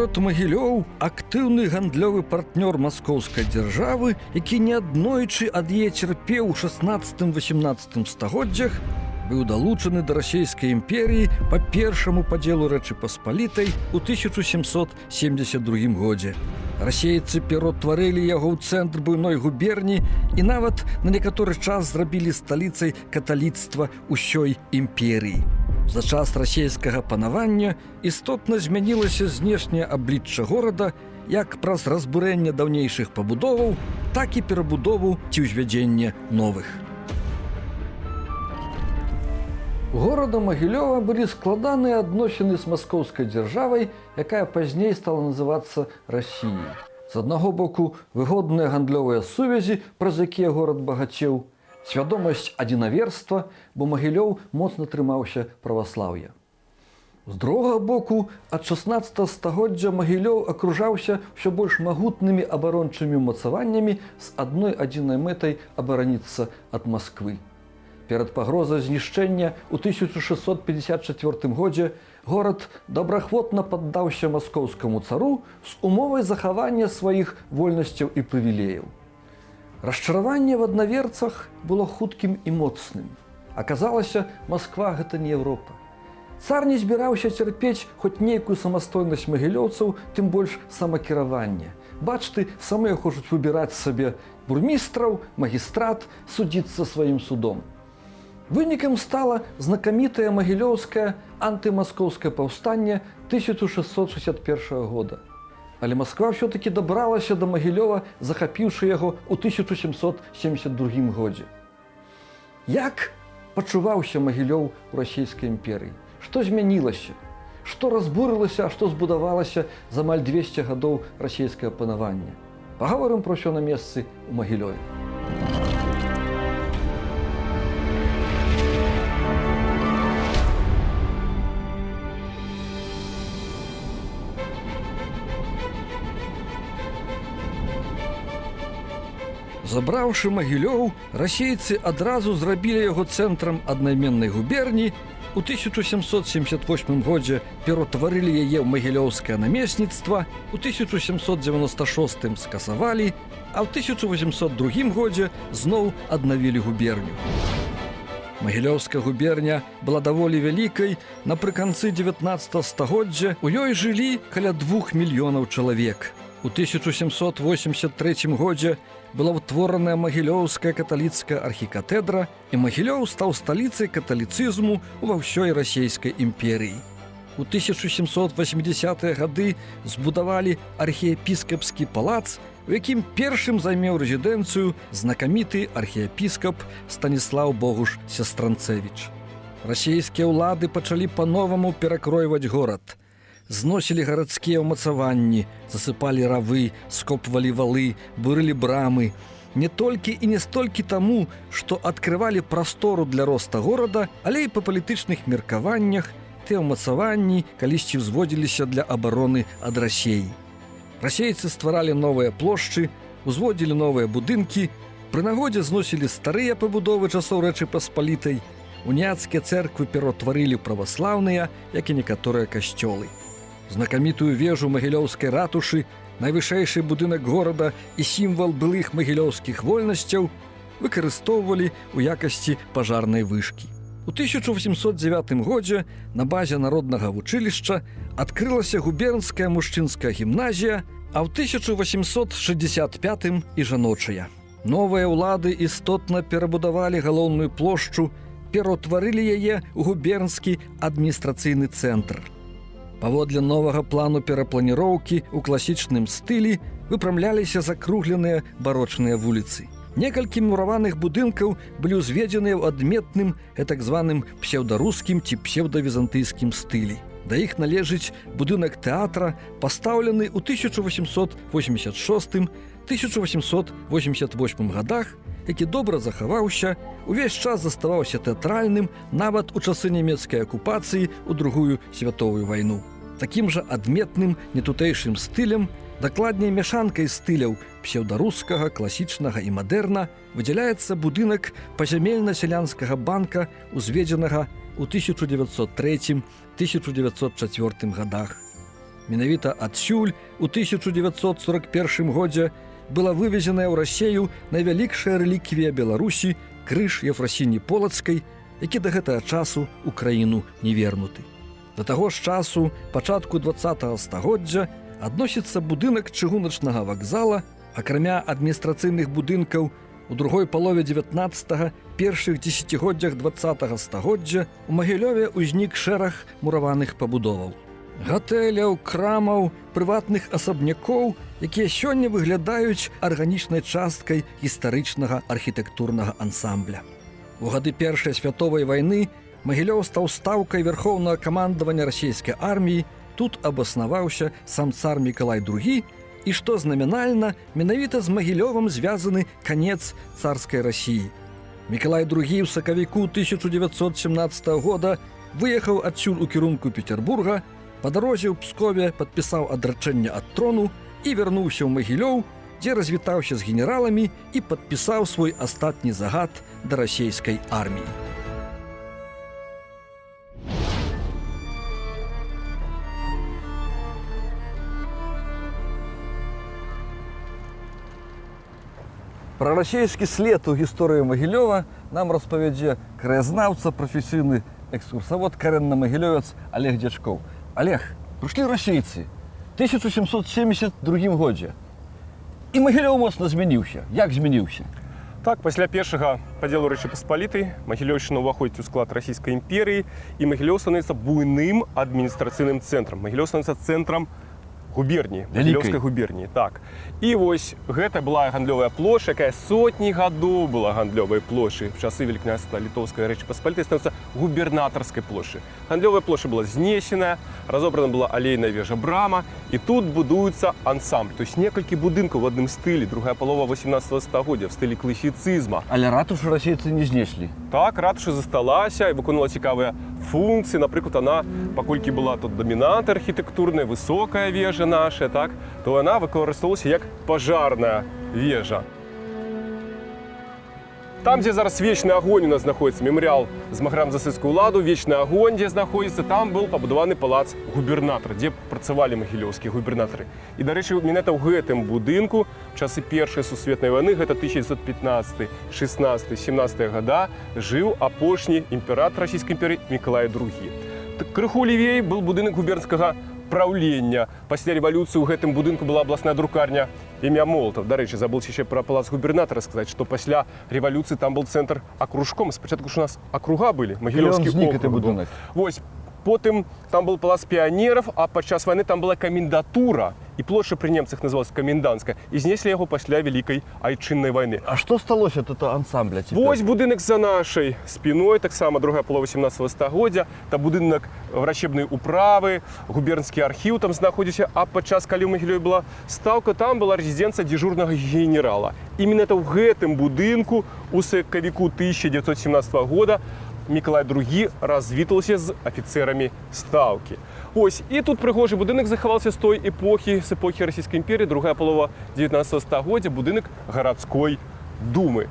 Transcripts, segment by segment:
Горад Магілёў, актыўны гандлёвы партнёр маскоўскай дзяржавы, які неаднойчы ад яе цярпеў у 16-18 стагоддзях, быў далучаны да Расійскай імперіі па першаму падзелу Рэчы Паспалітай у 1772 годзе. Расейцы пераўтварылі яго ў цэнтр буйной губерні і нават на некаторы час зрабілі сталіцай каталіцтва ўсёй імперіі. За час расійскага панавання істотна змянілася знешняе аблічча горада як праз разбурэнне даўнейшых пабудоваў, так і перабудову ці ўзвядзенне новых. У горада Магілёва былі складаныя адносіны з маскоўскай дзяржавай, якая пазней стала называцца Расіяй. З аднаго боку, выгодныя гандлёвыя сувязі, праз якія горад багацеў, свядомасць адзінаверства, бо Магілёў моцна трымаўся праваслаўя. З другога боку, ад 16 стагоддзя Магілёў акружаўся ўсё больш магутнымі абарончымі ўмацаваннямі з адной адзінай мэтай абараніцца ад Масквы. Перад пагрозай знішчэння ў 1654 годзе горад добраахвотна паддаўся маскоўскаму цару з умовай захавання сваіх вольнасцяў і прывілеяў. Расчараванне в аднаверцах было хуткім і моцным. Аказалася, Масква гэта не Еўропа. Цар не збіраўся цярпець хоць нейкую самастойнасць магілёўцаў, тым больш самакіраванне. Бач ты, самыя хочуць выбіраць сабе бурмістраў, магістрат, судзіцца сваім судом. Вынікам стала знакамітае магілёўскае антымаскоўскае паўстанне 1661 года. Але Масква ўсё-такі дабралася да Магілёва, захапіўшы яго ў 1772 годзе. Як пачуваўся Магілёў у Расійскай імперыі? Што змянілася? Што разбурылася, а што збудавалася за амаль 200 гадоў расійскага панавання? Пагаворым пра ўсё на месцы ў Магілёве. Забраўшы Магілёў, расейцы адразу зрабілі яго цэнтрам аднайменнай губерні. У 1778 годзе пераўтварылі яе ў магілёўскае намесніцтва, у 1796 скасавалі, а ў 1802 годзе зноў аднавілі губерню. Магілёўская губерня была даволі вялікай, напрыканцы 19 стагоддзя у ёй жылі каля 2 мільёнаў чалавек. У 1783 годзе была ўтвораная магілёўская каталіцкая архікатэдра, і Магілёў стаў сталіцай каталіцызму ва ўсёй Расійскай імперыі. У 1780-е гады збудавалі архіепіскапскі палац, у якім першым займеў рэзідэнцыю знакаміты архіепіскап Станіслаў Богуш Сястранцэвіч. Расійскія ўлады пачалі па-новаму перакройваць горад. Зносілі гарадскія ўмацаванні, засыпалі равы, скопвалі валы, бурылі брамы. Не толькі і не столькі таму, што адкрывалі прастору для роста горада, але і па палітычных меркаваннях тыя ўмацаванні калісьці ўзводзіліся для абароны ад Расеі. Расейцы стваралі новыя плошчы, узводзілі новыя будынкі, пры нагодзе зносілі старыя пабудовы часоў Рэчы Паспалітай, уніяцкія цэрквы пераўтварылі ў праваслаўныя, як і некаторыя касцёлы. Знакамітую вежу магілёўскай ратушы, найвышэйшы будынак горада і сімвал былых магілёўскіх вольнасцяў выкарыстоўвалі ў якасці пажарнай вышкі. У 1809 годзе на базе народнага вучылішча адкрылася губернская мужчынская гімназія, а ў 1865 і жаночая. Новыя ўлады істотна перабудавалі галоўную плошчу, пераўтварылі яе ў губернскі адміністрацыйны цэнтр. Паводле новага плану перапланіроўкі ў класічным стылі выпрамляліся закругленыя барочныя вуліцы. Некалькі мураваных будынкаў былі ўзведзеныя ў адметным, гэтак званым псеўдарускім ці псеўдавізантыйскім стылі. Да іх належыць будынак тэатра, пастаўлены ў 1886-1888 годах, які добра захаваўся, увесь час заставаўся тэатральным нават у часы нямецкай акупацыі ў Другую световую вайну. Такім жа адметным нетутэйшым стылем, дакладней мяшанкай стыляў псеўдарускага, класічнага і мадэрна, выдзяляецца будынак пазямельна-сялянскага банка, узведзенага ў 1903-1904 годах. Менавіта адсюль у 1941 годзе была вывезеная ў Расею найвялікшая рэліквія Беларусі крыж Ефрасіні Полацкай, які да гэтага часу ў краіну не вернуты. Да таго ж часу, пачатку 20 стагоддзя, адносіцца будынак чыгуначнага вакзала, акрамя адміністрацыйных будынкаў у другой палове 19, першых дзесяцігоддзях 20 стагоддзя у Магілёве ўзнік шэраг мураваных пабудоваў. Гатэляў, крамаў, прыватных асабнякоў, якія сёння выглядаюць арганічнай часткай гістарычнага архітэктурнага ансамбля. У гады Першай святовай вайны Магілёў стаў стаўкай вярхоўнага камандавання расійскай арміі, тут абаснаваўся сам цар Мікалай II, і што знаменальна, менавіта з Магілёвам звязаны канец царскай Расіі. Мікалай II ў сакавіку 1917 года выехаў адсюль у кірунку Петербурга, па дарозе ў Пскове падпісаў адрачэнне ад трону і вярнуўся ў Магілёў, дзе развітаўся з генераламі і падпісаў свой астатні загад да расійскай арміі. Пра расійскі след у гісторыі Магілёва нам распавядзе краязнаўца, прафесійны экскурсавод, карэнна-магілёвец Алег Дзячкоў. Алег, прыйшлі расейцы в 1772 годзе. І Магілёў моцна змяніўся. Як змяніўся? Так, пасля першага падзелу Рэчы Паспалітай Магілёўшчына ўваходзіць у склад Расійскай імперыі, і Магілёў становіцца буйным адміністрацыйным цэнтрам. Магілёў становіцца цэнтрам губерніі, Вялікай. Магілёўскай губерніі, так. І вось гэта была гандлёвая плошча, якая сотні гадоў была гандлёвай плошчай. В часы Великакняства Літоўскай Рэчы Паспалітай становіцца губернатарскай плошчай. Гандлёвая плошча была знесеная, разобрана была алейная вежа брама, і тут будуецца ансамбль. То есть некалькі будынкаў в адным стылі, другая палова 18 стагоддзя, в стылі класіцызма. Але ратушу расейцы не знеслі. Так, ратуша засталася і выконвала цікавыя функцыі. Напрыклад, она, паколькі была тут дамінант архітэктурная, высокая вежа наша, так, то она выкарыстоўвалася як пажарная вежа. Там, дзе зараз вечны агонь у нас знаходіцца, мемарыял змагарам за савецкую ўладу, вечны агонь, дзе знаходзіцца, там был пабудаваны палац губернатара, дзе працавалі магілёўскія губернатары. І, дарэчы, менавіта ў гэтым будынку в часы Першай сусветнай вайны, гэта 1915, 16, 17 года, жыў апошні імператар Расійскай імперыі Мікалай II. Крыху левей был будынак губернскага праўлення. Пасля рэвалюцыі ў гэтым будынку была абласная друкарня імя Молотов. Дарэчы, забыўся яшчэ пра палац губернатара сказаць, што пасля рэвалюцыі там был цэнтр акружком. Спачатку ж у нас акруга былі, Магілёўскі знік гэты округ быў. будынак. Вось, потым там был палац піянераў, а падчас вайны там была камендатура. І плошча пры немцах называлась Каменданцкая. І знеслі яго пасля Вялікай Айчыннай вайны. А што сталося тут ансамбля цяпер? Вось будынак за нашай спіной, таксама другая палова 17 стагоддзя, та будынак врачебнай управы, губернскі архіў там знаходзіўся, а падчас, калі ў Магілёве была стаўка, там была рэзідэнцыя дзежурнага генерала. І менавіта ў гэтым будынку у сакавіку 1917 года Мікалай II развітаўся з афіцэрамі стаўкі. Ось, і тут прыгожы будынак захаваўся з той эпохі, з эпохі Расійскай імперіі, другая палова 19 стагоддзя, будынак гарадской думы.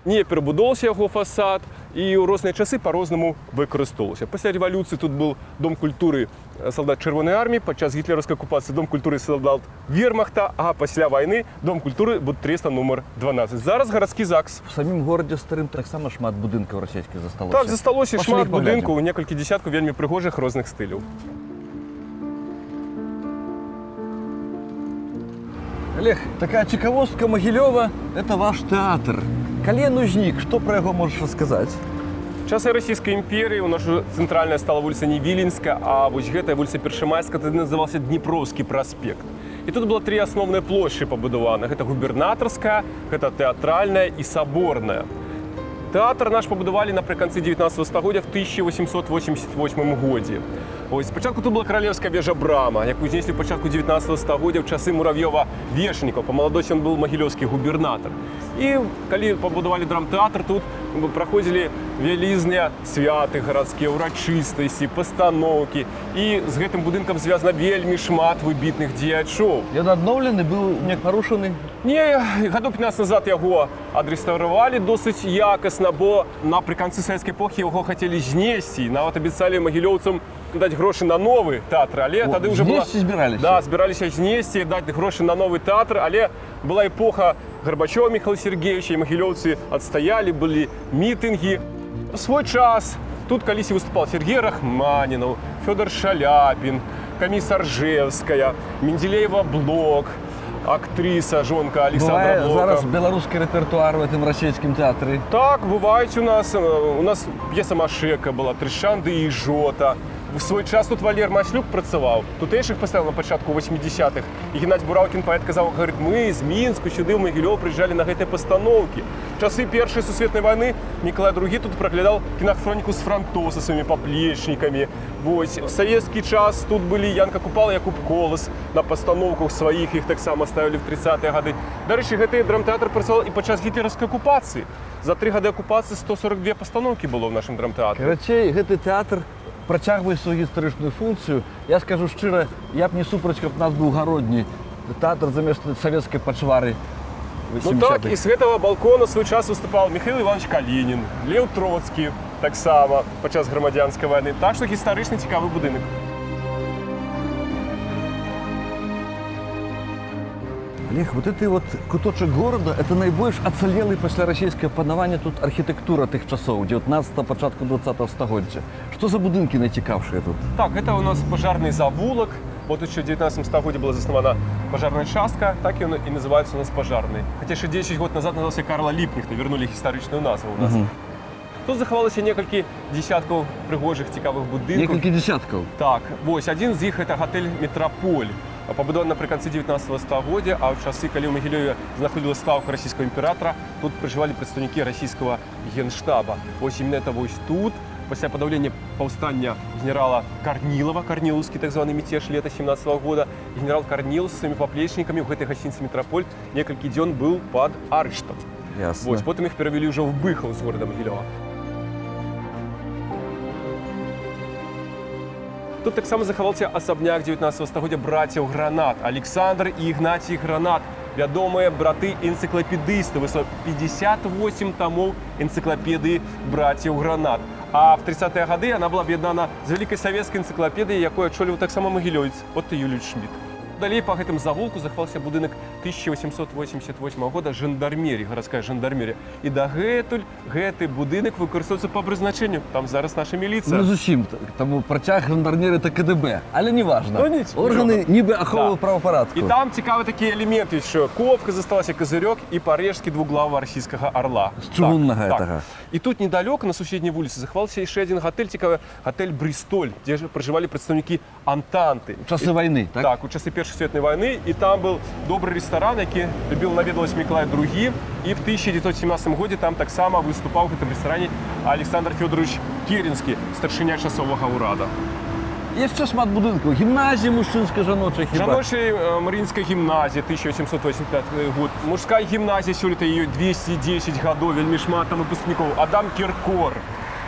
Не перабудоўваўся яго фасад і ў розныя часы па-рознаму выкарыстоўваўся. Пасля рэвалюцыі тут был дом культуры салдат Чырвонай арміі, падчас гітлераўскай акупацыі дом культуры салдат Вермахта, а пасля вайны дом культуры Будтреста нумар 12. Зараз гарадскі ЗАГС. В самім горадзе старым таксама шмат будынкаў расійскіх засталося. Так, засталося Пошли шмат іх паглядзім. будынкаў, некалькі дзесяткаў вельмі прыгожых розных стыляў. Алег, такая цікавостка Магілёва – это ваш тэатр. Калі ён узнік, што пра яго можаш расказаць? Часы Расійскай імперыі у нас жа цэнтральная стала вуліца не Віленская, а вось гэтая вуліца Першамайская, тады называўся Дняпроўскі праспект. І тут было тры асноўныя плошчы пабудаваны. Гэта губернатарская, гэта тэатральная і саборная. Тэатр наш пабудавалі напрыканцы 19 стагоддзя в 1888 годзе. Ось, спачатку тут была каралеўская вежа брама, якую знеслі ў пачатку 19 стагоддзя ў часы Мурав'ёва-Вешнікова. Па маладосці ён быў магілёўскі губернатар. І калі пабудавалі драмтэатр, тут праходзілі вялізныя святы гарадскія, ўрачыстасці, пастаноўкі. І з гэтым будынкам звязана вельмі шмат выбітных дзеячоў. Ён адноўлены, быў не парушаны? Не, гадоў 15 назад яго адрэстаўравалі досыць якасна, бо напрыканцы савецкай эпохі яго хацелі знесці. Нават абяцалі магілёўцам даць грошы на новы тэатр, але О, тады ўжо была. Знесці збіраліся? Да, збіраліся знесці, даць грошы на новы тэатр, але была эпоха Гарбачова Михаила Сергеевича, і магілёўцы адстаялі, былі мітынгі. У свой час тут калісьці выступал Сергей Рахманінаў, Фёдор Шаляпін, Камісаржэўская, Менделеева Блок, актрыса, жонка Александра Бывае Блока. зараз беларускі рэпертуар в этом расійскім тэатры? Так, бываюць у нас. У нас п'еса Машека была, «Трышанды і Жота». У свой час тут Валер Маслюк працаваў. Тутэйшых паставіў на пачатку 80-х. І Геннадзь Бураўкін, паэт, казаў, говорит, мы з Мінску сюды ў Магілёў прыязджалі на гэтыя пастаноўкі. Часы Першай сусветнай вайны Мікалай II тут праглядаў кінахроніку з франтоў са сваімі паплечнікамі. Вось. У савецкі час тут былі Янка Купала, Якуб Колас на пастаноўках сваіх, іх таксама ставілі в 30-е гады. Дарэчы, гэты драмтэатр працаваў і падчас гітлераўскай акупацыі. За 3 гады акупацыі 142 пастаноўкі было ў нашым драмтэатры. Карацей, гэты тэатр працягвае сваю гістарычную функцыю. Я скажу шчыра, я б не супраць, каб у нас быў гародні тэатр замест савецкай пачвары. Ну так, і з гэтага балкона свой час выступаў Михаил Иванович Калінін, Леў Троцкі таксама падчас грамадзянскай вайны. Так што гістарычны цікавы будынак. Олег, вот гэты вот куточак горада — это найбольш ацалелы пасля расійскага панавання тут архітэктура тых часоў, 19, пачатку 20 стагоддзя. Што за будынкі найцікаўшыя тут? Так, гэта у нас Пажарны завулак. Вот еще в 19 стагоддзе была заснована пожарная частка, так ён і называется у нас Пажарны. Хаця яшчэ 10 год назад назывался Карла Лібкнехта, вернули гістарычную назву у нас. Тут захавалася некалькі десяткаў прыгожых, цікавых будынкаў. Некалькі десяткаў. Так, вось адзін з іх — это гатэль «Метраполь». Пабудаваны напрыканцы 19 стагоддзя, а ў часы, калі ў Магілёве знаходзілася стаўка расійскага імператара, тут пражывалі прадстаўнікі расійскага генштаба. Вось именно это вось тут, пасля падаўлення паўстання генерала Карнілова, карнілаўскі так званы мятеж лета 17 года, генерал Карнілаў са сваімі паплечнікамі ў гэтай гасцініцы «Метраполь» некалькі дзён быў пад арыштам. Ясна. Вось, потым іх перавялі ўжо ў Быхаў з горада Магілёва. Тут таксама захаваўся асабняк 19 стагоддзя брацяў Гранат. Александр і Ігнацій Гранат, вядомыя браты энцыклапедысты, выйшла 58 тамоў энцыклапедыі брацяў Гранат. А в 30-е гады яна была аб'яднана з вялікай савецкай энцыклапедыяй, якую ачоліваў таксама магілёвец Отто Юльевич Шмидт. Далей па гэтым завулку захаваўся будынак 1888 года жандармерії, гарадская жандармерія. І дагэтуль гэты будынак выкарыстоўваецца па прызначэнню. Там зараз наша міліцыя. Ну, зусім, таму працяг жандармеры — это КДБ, але неважна. Ну, ніч- Органы нічога. нібы аховы Да. правапарадку. І там цікавы такія элементы, що ковка засталася, козырёк і парэшткі двуглавого расійскага орла. З чыгуннага гэтага. І тут недалёка, на суседняй вуліцы, захаваўся яшчэ адзін гатэль цікавы, гатэль «Брыстоль», дзе ж пражывалі прадстаўнікі Антанты. У часы вайны, так? Так, у часы Першай сусветнай вайны, і там был добры рэстаран, які любіў наведваць Мікалай II, і в 1917 годзе там таксама выступаў у гэтым рэстаране Александр Федорович Керенскі, старшыня часовага ўрада. Яшчэ шмат будынкаў. Гімназія мужчынская, жаночая хіба? Жаночая Марыінская гімназія, 1885 год. Мужская гімназія, сёлета ёй 210 гадоў, вельмі шмат там выпускнікоў. Адам Кіркор,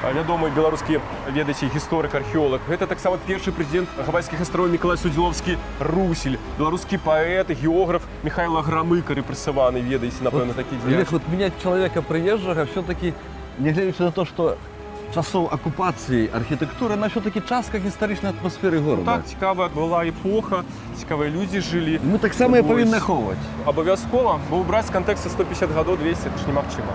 вядомы беларускі, ведаеце, гісторык, археолаг. Гэта таксама першы прэзідэнт Гавайскіх астравоў Мікалай Судзілоўскі Русіль, беларускі паэт, географ Михайло Грамыка, рэпрэсаваны, ведаеце, напэўна, такі дзеяч. Олег, вот менять человека приезжего все-таки, не глядя на то, что часов оккупации архитектуры, она все-таки частка гістарычнай атмасферы города. Так, цікавая была эпоха, цікавыя людзі жылі. І мы таксама яе Вось. павінны ахоўваць. Абавязкова, бо ўбраць з кантэкста 150 гадоў, 200, это ж немагчыма.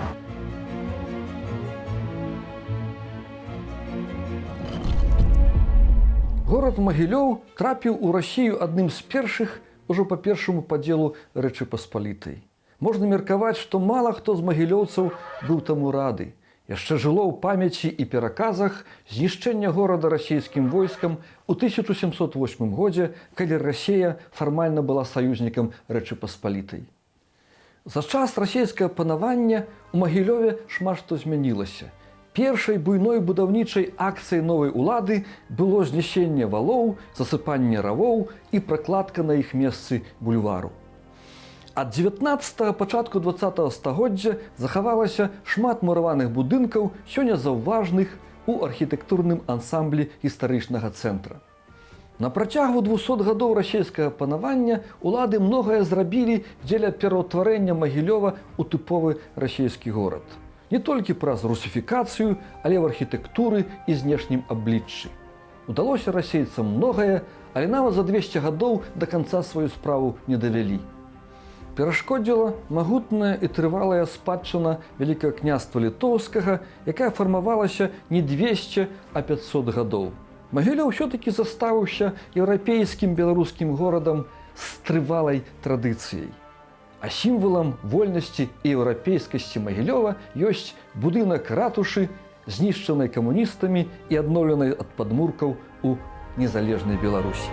Горад Магілёў трапіў у Расію адным з першых ужо па першаму падзелу Рэчы Паспалітай. Можна меркаваць, што мала хто з магілёўцаў быў таму рады. Яшчэ жыло ў памяці і пераказах знішчэнне горада расійскім войскам у 1708 годзе, калі Расія фармальна была саюзнікам Рэчы Паспалітай. За час расійскага панавання у Магілёве шмат што змянілася. Першай буйной будаўнічай акцыяй новай улады было знясенне валоў, засыпанне равоў і пракладка на іх месцы бульвару. Ад 19, пачатку 20 стагоддзя захавалася шмат мураваных будынкаў, сёння заўважных у архітэктурным ансамблі гістарычнага цэнтра. На працягу 200 гадоў расійскага панавання улады многае зрабілі дзеля пераўтварэння Магілёва ў тыповы расійскі горад. Не толькі праз русіфікацыю, але в архітэктуры і знешнім абліччы. Удалося расейцам многае, але нават за 200 гадоў да канца сваю справу не давялі. Перашкодзіла магутная і трывалая спадчына Вялікага Княства Літоўскага, якая фармавалася не 200, а 500 гадоў. Магілёў ўсё-такі заставаўся еўрапейскім беларускім горадам з трывалай традыцыяй. А сімвалам вольнасці і еўрапейскасці Магілёва ёсць будынак ратушы, знішчанай камуністамі і адноўленай ад падмуркаў у незалежнай Беларусі.